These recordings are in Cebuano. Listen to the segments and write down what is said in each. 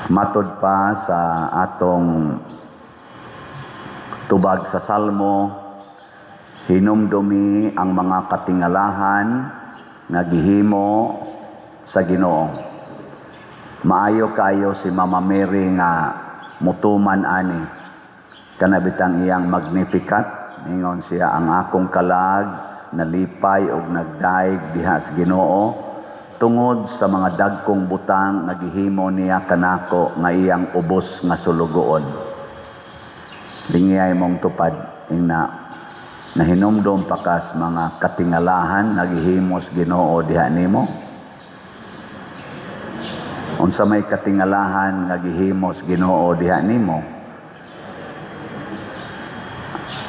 Matod pa sa atong tubag sa Salmo, hinumdumi ang mga katingalahan nga gihimo sa Ginoo. Maayo kayo si Mama Mary nga mutuman ani. Kana bitang iyang Magnificat, ingon siya, "Ang akong kalag nalipay og nagdaig diha sa Ginoo tungod sa mga dagkong butang nga gihimo niya kanako nga iyang ubos nga sulugoon." Lingiyay mong tupad, ingna, nahinumdom pa kas mga katingalahan nga gihimo sa Ginoo diha nimo? Unsa may katingalahan nga gihimo sa Ginoo diha nimo?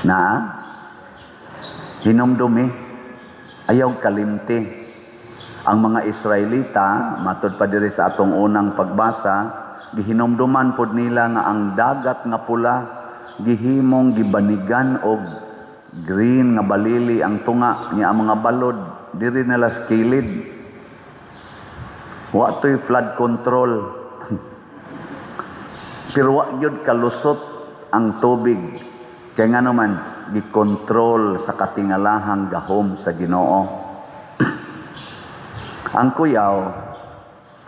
Naa? Hinumdumi, ayaw kalimti. Ang mga Israelita, matod pa diri sa atong unang pagbasa, gihinumduman pod nila nga ang Dagat nga Pula gihimong gibanigan og green nga balili ang tunga niya, ang mga balod diri nila sa kilid. Wa to'y flood control. Pero wa gyud kalusot ang tubig. Kay nga naman, gikontrol sa katingalahang gahom sa Ginoo. Ang kuyaw,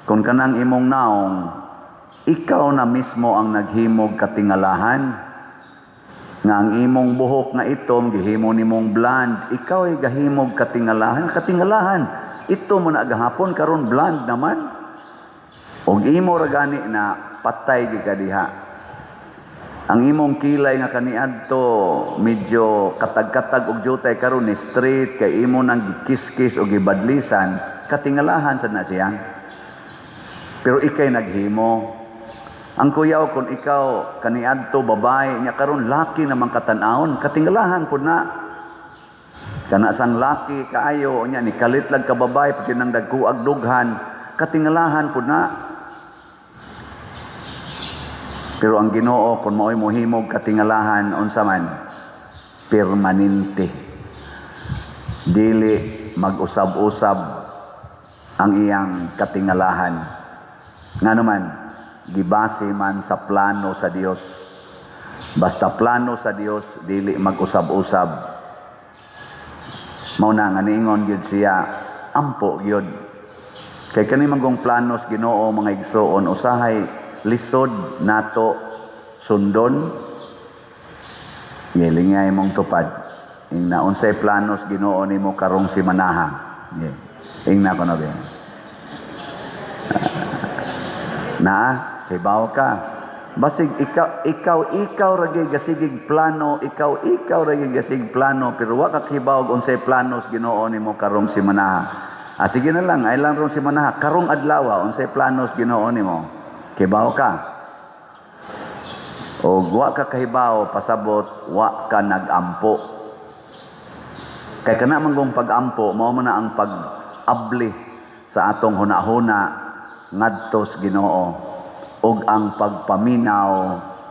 kung kanang imong naong, ikaw na mismo ang naghimog katingalahan. Nga ang imong buhok nga itom, gihimo nimong blonde, ikaw ay gahimog katingalahan. Katingalahan, ito mo na gahapon, karon blonde naman. Og imo ra gani na patay gyud ka diha. Ang imong kilay nga kaniadto medyo katag-katag og jutay, karon ni straight kay imo nang gikiskis o gibadlisan, katingalahan sad na siya. Pero ikay naghimo. Ang kuyaw, kung ikaw kaniadto babae nya karon laki naman katan-awon, katingalahan pud na. Kana sang laki kaayo nya ni kalit lang ka babae pag nang dagkuag dughan, katingalahan pud na. Pero ang Ginoo, kung mao'y mohimog katingalahan, unsa man? Permanente. Dili mag-usab-usab ang iyang katingalahan. Nga naman, gibase man sa plano sa Dios. Basta plano sa Dios, dili mag-usab-usab. Mao na nga niingon gyud siya, ampo gyud. Kay kani manggong planos Ginoo, mga igsoon, usahay lisod nato sundon. Ye, lingay mong tupad. Ingna, unsay planos Ginoo nimo karong simanaha? Ye. Ingna ko na ba? Naa, kibaw ka. Basig ikaw ikaw ikaw ra gyud gasigig plano, ikaw ikaw ra gyud gasig plano, pero wa ka kibaw unsay planos Ginoo nimo karong simanaha. Ah, sige na lang, ay lang rong simanaha, karong adlaw, unsay planos Ginoo nimo? Kibaw ka. O wa ka kahibaw, pasabot wa ka nagampo. Kay kana man gong pag-ampo, mao man na ang pag-abli sa atong hunahuna ngadto sa Ginoo ug ang pagpaminaw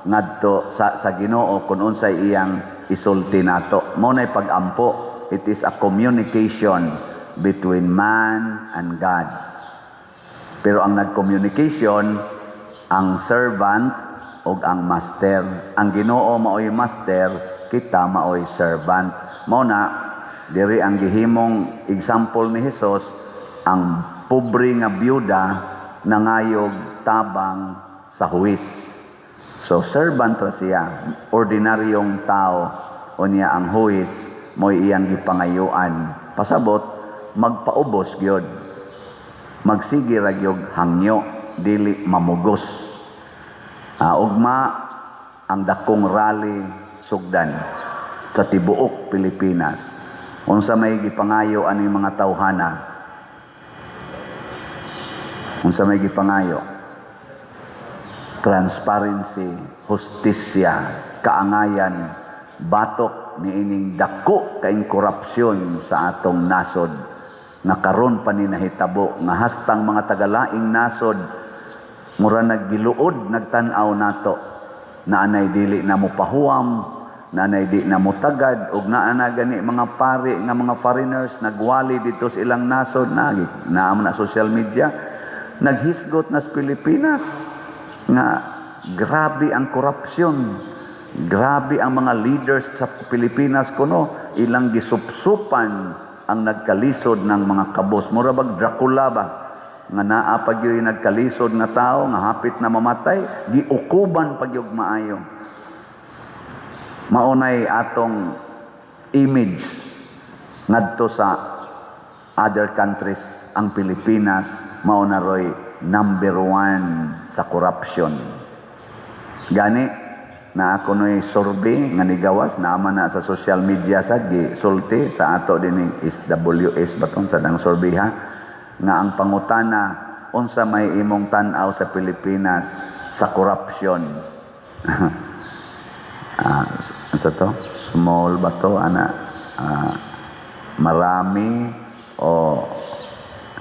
ngadto sa Ginoo kung unsay iyang isulti nato. Mao nay pag-ampo. It is a communication between man and God. Pero ang nag-communication, ang servant ug ang master. Ang Ginoo maoy master, kita maoy servant. Mao na diri ang gihimong example ni Hesus, ang pobre nga byuda nangayog tabang sa huwis. So servant ra siya, ordinaryong tao. Unya ang huwis mo'y iyang gipangayuan. Pasabot magpaubos gyud. Magsige ra gyud hangyo, dili mamugos. Ugma ang dakong rally sugdan sa tibuok Pilipinas. Unsa may gipangayo ani mga tawhana? Unsa may gipangayo? Transparency, hustisya, kaangayan, batok niining dako kaing korupsyon sa atong nasod nga karon pa ni nahitabo, nga hastang mga tagalaing nasod mura naggiluod nagtan-aw nato, na anay dili na mo pahuwam, na anay di na mo tagad, ug naa na gani mga pari nga mga foreigners nagwali dito sa ilang nasod na naa man na social media, naghisgot na sa Pilipinas. Nga grabe ang korupsyon. Grabe ang mga leaders sa Pilipinas kuno, ilang gisupsupan ang nagkalisod ng mga kabos. Mura bag Dracula ba? Nga naa pa gyud nagkalisod nga tao nga hapit na mamatay, giukuban pa gyud maayo. Maunay atong image ngadto sa other countries, ang Pilipinas mao na roy number one sa corruption. Gani na ako no'y survey nga nigawas, naama na sa social media sa gisulti sa ato din SWS baton sa dang survey ha, nga ang pangutana, unsa may imong tan-aw sa Pilipinas sa corruption? Sa to small ba to ana, marami o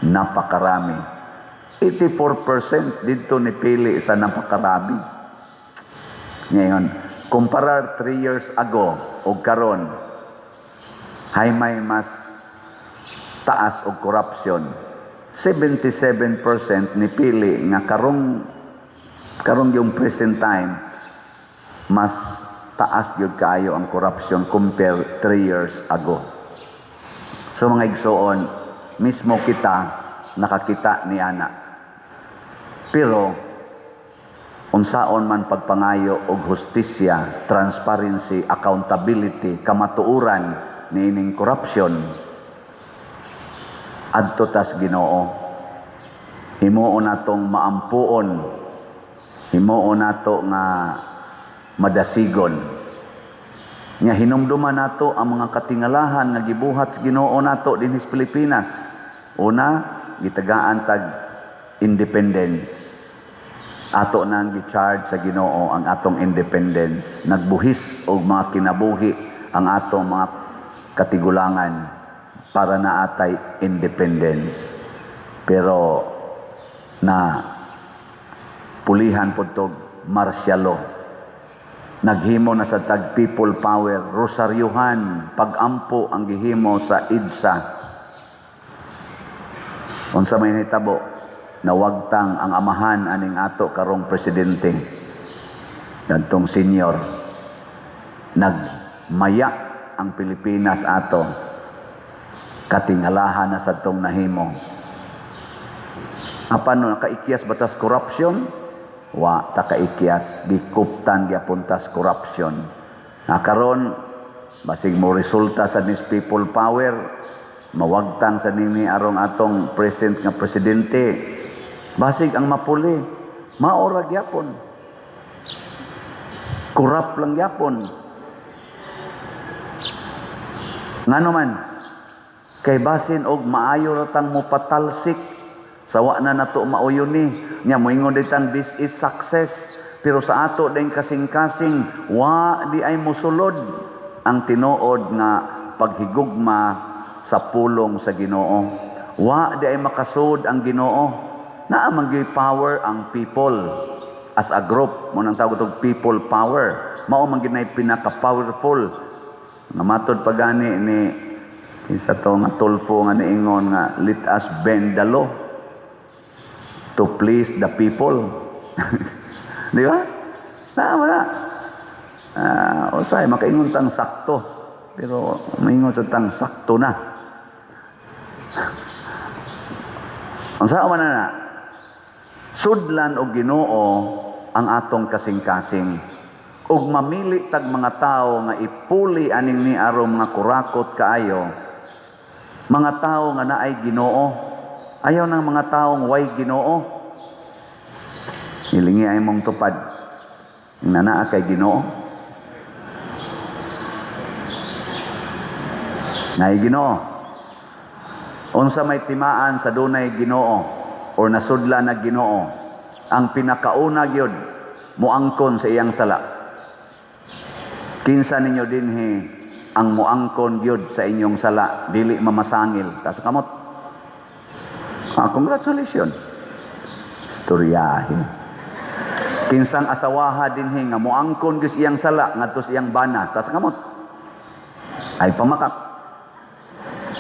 napakarami? 84% dito nipili sa napakarami. Ngayon, kumparar 3 years ago o karon, hay may mas taas og corruption. 77% nipili nga karong karong yung present time mas taas gyud kaayo ang corruption compare 3 years ago. So mga igsoon, mismo kita nakakita ni ana. Pero unsaon man pagpangayo og hustisya, transparency, accountability, kamatuoran niining corruption, adto tas Ginoo. Himuon natong maampuon, himuon nato nga madasigon. Nya hinumduman nato ang mga katingalahan nga gibuhat sa Ginoo nato dinhi sa Pilipinas. Una, gitagaan tag independence. Ato nang gi-charge sa Ginoo ang atong independence. Nagbuhis og mga kinabuhi ang atong mga katigulangan para naatay independence. Pero na pulihan pod tog martial law. Naghimo na sa tag people power, rosaryuhan, pagampo ang gihimo sa EDSA. Unsa may nahitabo? Nawagtang ang amahan aning ato karong presidente. Kadtong senior. Nagmaya ang Pilipinas ato. Katingalahan na sa tong nahimo. Apan no, nakaikyas batas corruption? Wa ta kaikyas, gikuptan gyapon tas corruption. Na karon basig mo resulta sa this people power, mawagtang sa nini arong atong present nga presidente. Basig ang mapuli, maora gyapon. Corrupt lang gyapon. Ngano man, kay basin og maayo ra tang mopatalsik sa wa na nato mauyon ni nya, moingon ditang this is success, pero sa ato din kasing-kasing wa di ay mosulod ang tinuod nga paghigugma sa pulong sa Ginoo. Wa di ay makasud ang Ginoo. Naa man gyud power ang people as a group mo, nang tawag og people power. Mao man gyud pinaka powerful nga matod pagani ni isa to nga Tulfo nga niingon nga "Let us bend the law to please the people." Di ba? Na wala. Usay makaingon tang sakto. Pero maingon sa tang sakto na. Unsa man na? Sudlan og Ginoo ang atong kasing-kasing. Ug mamili tag mga tawo nga ipuli aning ni aron mga kurakot kaayo. Mga tawo nga naay Ginoo. Ayaw ng mga taong way Ginoo. Hilingi ay mong tupad. Nga naa kay Ginoo. Naay Ginoo. Unsa may timaan sa dunay Ginoo or nasudla na Ginoo, ang pinakauna gyud moangkon sa iyang sala. Kinsa ninyo dinhi ang moangkon gyud sa inyong sala, dili mamasangil? Tas kamot. Congratulations. Istoryahin. Kinsang asawaha dinhi nga moangkon gyud iyang sala ngadto sa iyang bana, tas kamot. Ay pamakak.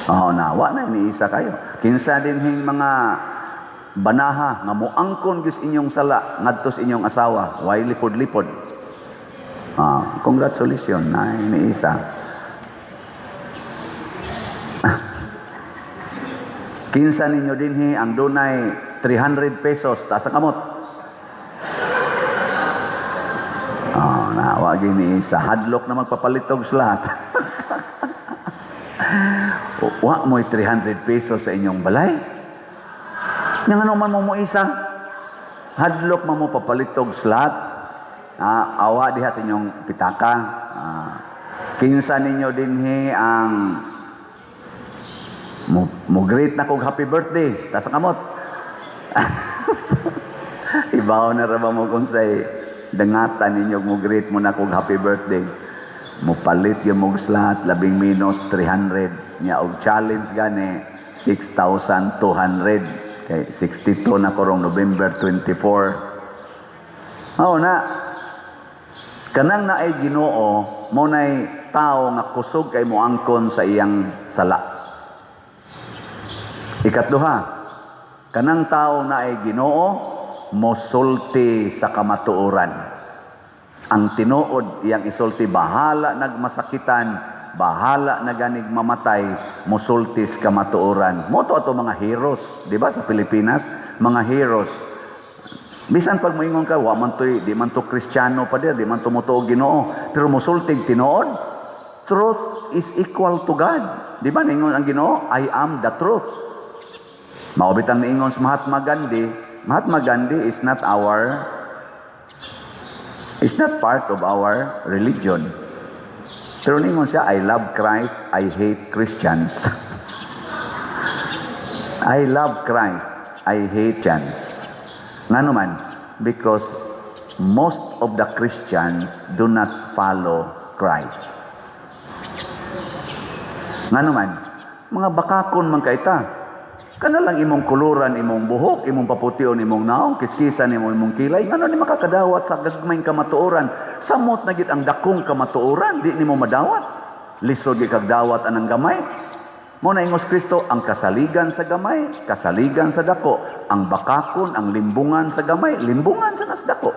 Oh, na wa na ni isa kayo. Kinsa dinhing mga Banaha nga moangkon gyud inyong sala ngadto sa inyong asawa, way lipod-lipod. Ah, congratulations na ni isa. Kinsa ninyo dinhi ang dunay 300 pesos, taas ang kamot. Oh, na wa ni isa, hadlok na magpapalitog sa lahat. Wa mo'y 300 pesos sa inyong balay. Nga ano man mo mo isa? Hadlok man mo papalitog sa lahat. Ah, awa diha sa inyong pitaka. Ah, kinsa ninyo dinhi ang mo greet na kog happy birthday, taas ang kamot. Ibaw na ra ba mo kung say dangatan ninyo mo greet mo na kog happy birthday? Mo palit yung mog slot, labing minus 300 nya, og challenge gani 6,200 kay 62 na korong November 24. Mao na kanang naay Ginoo, mo nay tao nga kusog kay moangkon sa iyang sala. Ikatduha, kanang tao naay Ginoo, mosulti sa kamatuoran. Ang tinuod iyang isulti, bahala nagmasakitan, bahala na ganig mamatay, mosulti sa kamatuoran. Mo to ato mga heroes, di ba, sa Pilipinas, mga heroes. Bisan pag moingon ka, wa man to'y, di man to Kristiyano pa dir, di man to motuo Ginoo, pero mosultig tinuod. Truth is equal to God. Di ba ningon ang Ginoo, "I am the truth"? Mao bitang niingon sa Mahatma Gandhi. Mahatma Gandhi is not part of our religion. Pero ningon siya, "I love Christ, I hate Christians. I love Christ, I hate Christians." Ngano man? Because most of the Christians do not follow Christ. Ngano man? Mga bakakon man kay ta. Kana lang imong kuluran, imong buhok, imong papution, imong naong, kiskisan imong imong kilay. Ngano ni makakadawat sa gagmayng kamatuoran? Samot na gid ang dakong kamatuoran, di nimo madawat. Lisod gid kag dawat anang gamay. Mo na ingos Kristo, ang kasaligan sa gamay, kasaligan sa dako. Ang bakakon, ang limbungan sa gamay, limbungan sa nas dako.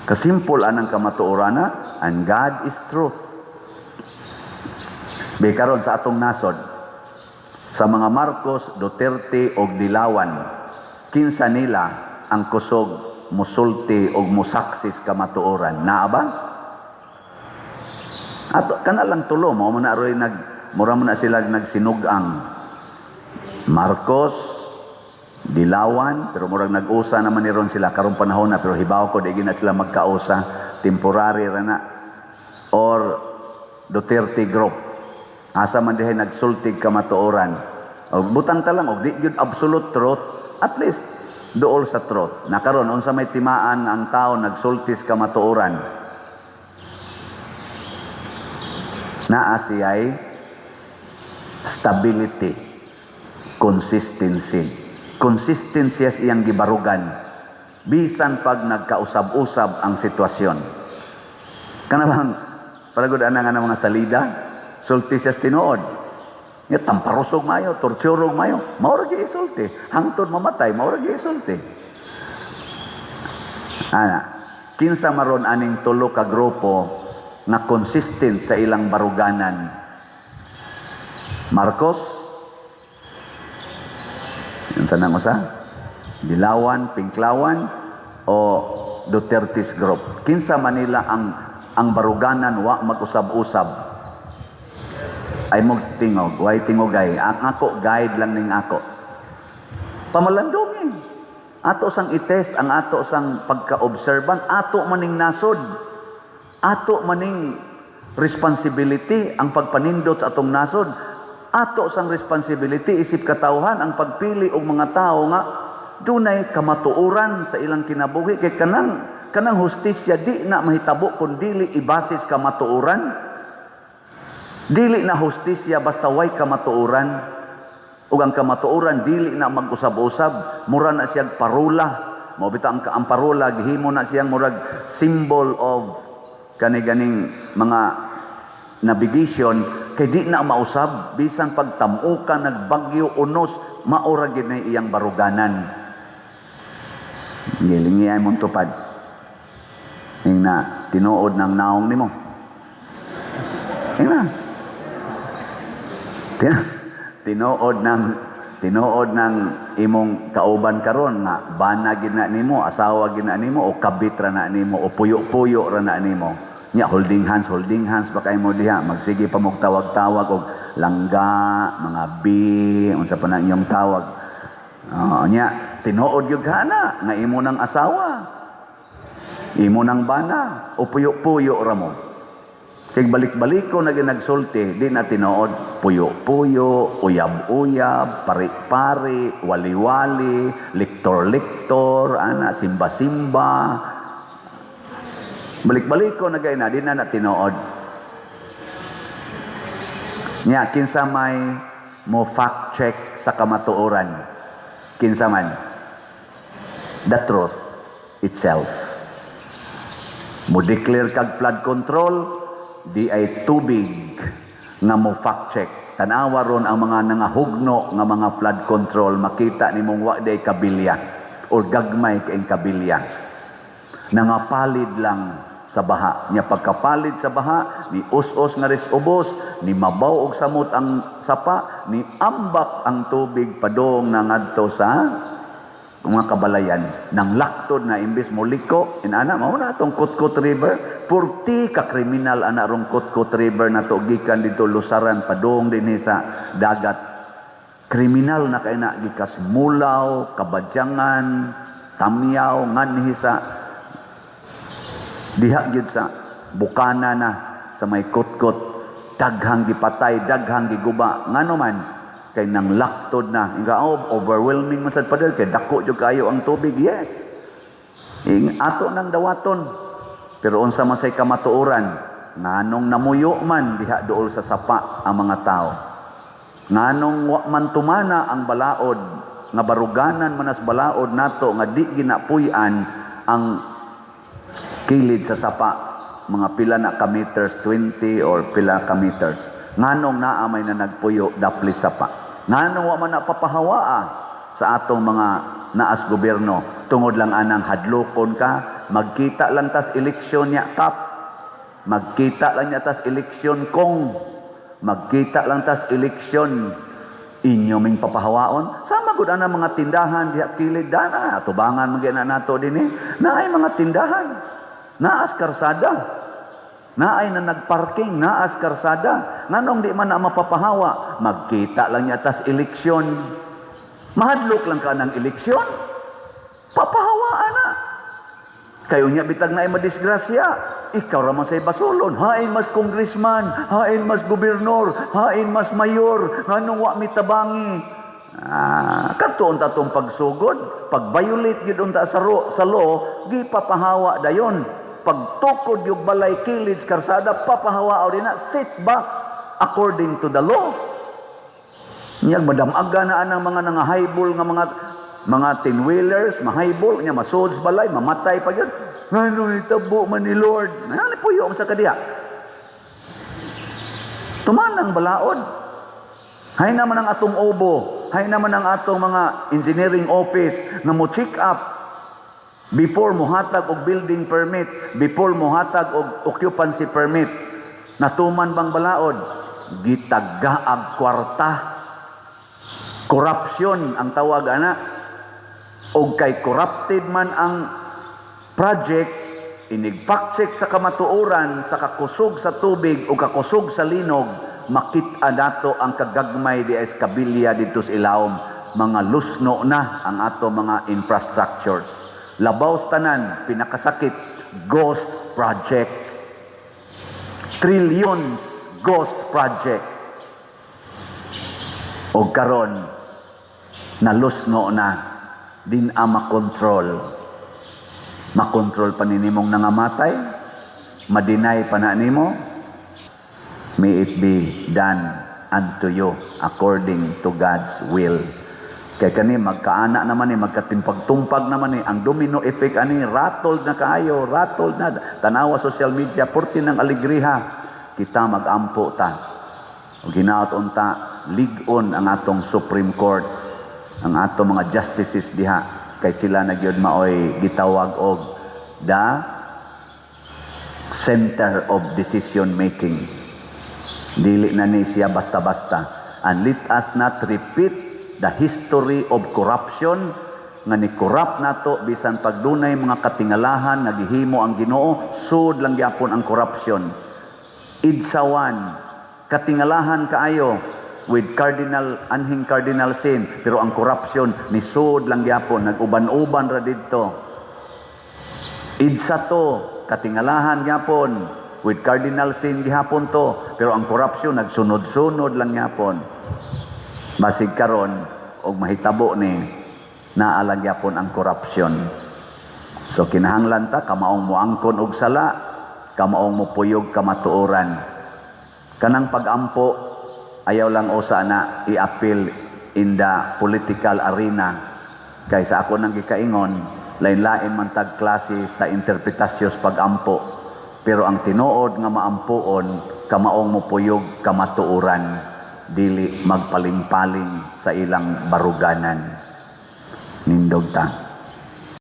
Kasimple anang kamatuoran, and God is truth. Bi karon sa atong nasod, sa mga Marcos, Duterte og Dilawan, kinsa nila ang kusog musulti og musaksis kamatuoran? Naa ba? Ato kana lang tulo mo na aroy nag mura mo na sila nagsinugang. Marcos, Dilawan, pero murag nag-usa naman ni ron sila karong panahon na, pero hibaw ko di gina sila magkausa, temporary ra na, or Duterte group. Asa man dihay nagsultig kamatuoran? O butang ta lang og di gyud absolute truth, at least duol sa truth. Nakaron, unsa may timaan ang tao nagsultis kamatuoran? Naa siya'y stability, consistency. Consistency sa iyang gibarugan bisan pag nagkausab-usab ang sitwasyon. Kana bang palagod ana nga mga salida, sulti siya sa tinuod. Nga tamparusog mayo, torturog mayo, mao ra gyud isulti. Hangtod mamatay, mao ra gyud isulti. Ana, kinsa maron aning tulo ka grupo nga consistent sa ilang baruganan? Marcos, unsa nang usa? Dilawan, Pinklawan o Duterte's group? Kinsa manila ang baruganan wa mag-usab-usab? Ay mo tingog, way tingogay. Ang ako guide lang ning ako. Pamalandongin. Ato sang i-test ang ato sang pagka-obserban, ato maning nasod. Ato maning responsibility ang pagpanindot sa atong nasod. Ato sang responsibility isip katawhan ang pagpili og mga tawo nga dunay kamatuoran sa ilang kinabuhi, kay kanang hustisya di na mahitabo kun dili ibasis kamatuoran. Dili na hustisya basta way kamatuoran. Ug ang kamatuoran dili na mag-usab-usab, mura na siyang parula. Mao bitaw ang parula gihimo na siyang murag symbol of kani ganing mga navigation kay di na mausab. Bisan pagtam-okan, nagbagyo, unos, mao ra gyud na iyang baruganan. Gilingi ay mong tupad. Ingna, tinuod ng naong nimo. Ingna. Tinuod ng imong kauban karon nga bana gid na nimo, asawa gid na nimo, o kabit ra na nimo, o puyo-puyo ra na nimo. Nya holding hands pa kay mo diha, magsige pa mog tawag-tawag og langga, mga b, unsa pa na inyong tawag. Oh, nya tinuod gyud ka na nga imo ng asawa. Imo ng bana o puyo-puyo ra mo. Kay balik-balik ko na nagsulti, di na tinuod. Puyo-puyo, uyab-uyab, pari-pari, wali-wali, liktor-liktor, ana, simba-simba. Balik-balik ko na na, di na na tinuod. Nya, kinsa may mo fact check sa kamatuoran? Kinsa man? The truth itself. Mo declare kag flood control, di ay tubig nga mo fact check. Tanawa ron ang mga nangahugno nga mga flood control, makita nimong wa day kabilya or gagmay kaing kabilya. Nangapalit lang sa baha. Nya pagkapalit sa baha, ni us-us nga ris ubos, ni mabaw og samot ang sapa, ni ambak ang tubig padong na ngadto sa mga kabalayan. Nang laktod na imbis mo liko, inana mao na atong Kutkut River. Purti ka kriminal ana rong Kutkut River na to, gikan dito Lusaran padong dinhi sa dagat. Kriminal na kay na, gikas Mulaw, Kabadyangan, Tamyaw, nganhi sa diha gyud sa bukana na sa may Kutkut, daghang gipatay, daghang giguba. Ngano man? Kay nang laktod na. Inga, oh, overwhelming man sad, Pader, kay dako jud kayo ang tubig. Yes, ing ato nang dawaton, pero unsa man say kamatuoran? Nganong namuyo man diha duol sa sapa ang mga tao? Nganong wa man tumana ang balaod nga baruganan manas balaod nato nga di ginapuy-an ang kilid sa sapa, mga pila na ka meters, 20 or pila ka meters? Nganong naa may na nagpuyo dapli sapa? Nganong wa man napapahawaa sa atong mga naas gobyerno? Tungod lang anang hadlokon ka. Magkita lang tas eleksyon niya kap, magkita lang niya tas eleksyon kong, magkita lang tas eleksyon, inyo ming papahawaon. Sama gud ana mga tindahan diha kilid dana, tubangan man gyud na nato dinhi, naay mga tindahan, naas karsada, naay na nagparking, naas karsada. Nganong di man na mapapahawa? Magkita lang niya tas eleksyon. Mahadlok lang ka ng eleksyon, papahawaan na. Kayo niya bitag na ay madisgrasya. Ikaw raman say basolon. Hain mas congressman, hain mas gobernador, hain mas mayor, nganong wa mi tabangi? Ah, kadto unta tong pagsugod, pag-violate gyud unta sa law, gipapahawa dayon. Pagtukod yung balay kilid sa karsada, papahawa din na, sit back according to the law. Niyag madamaga na anang mga nangahaybol nga mga 10-wheelers, mahaybol, niya masud sa balay, mamatay pa yun. Ngano itabo man ni Lord? Ano puyo sa kadiya? Tumanang balaod. Hay naman ang atong obo, hay naman ang atong mga engineering office nga mo check up before mohatag og building permit, before mohatag og occupancy permit. Natuman bang balaod? Gitagaag kwarta. Corruption ang tawag ana. Og kay corrupted man ang project, inig fact check sa kamatuoran sa kakusog sa tubig o kakusog sa linog, makita nato ang kagagmay di ay kabilya dito sa ilawom. Mga lusno na ang ato mga infrastructures. Labaw sa tanan, pinakasakit, ghost project. Trillions ghost project. O karon nalusno na din ang makontrol. Makontrol pa ni nimong nangamatay, madinay pa na nimo. May it be done unto you according to God's will. Kay kani magkaana naman ni, magkatimpag-tumpag naman ni, ang domino effect ani, rattled na kaayo, rattled na. Tanawa social media, purti ng alegriha. Kita magampo ta. Ug hinaot unta lig-on ang atong Supreme Court, ang atong mga justices diha, kay sila na gyud maoy gitawag og the center of decision making. Dili na ni siya basta-basta. And let us not repeat the history of corruption nga ni corrupt nato. Bisan pagdunay mga katingalahan nga gihimo ang Ginoo, sud lang gyapon ang corruption. EDSA 1, katingalahan kaayo with Cardinal anhing Cardinal Sin, pero ang corruption ni sud lang gyapon, nag-uban-uban ra didto. EDSA 2, katingalahan gyapon with Cardinal Sin gihapon to, pero ang corruption nagsunod-sunod lang gyapon. Basig karon og mahitabo ni naa lang gyapon ang corruption. So kinahanglan ta kamaong moangkon og sala, kamaong mopuyog kamatuoran. Kanang pagampo, ayaw lang usa na i-appeal in the political arena, kay sa ako nang gikaingon, lain-lain man tag klase sa interpretasyon pagampo, pero ang tinuod nga maampuon, kamaong mopuyog kamatuoran, dili magpaling-paling sa ilang baruganan. Nindog ta.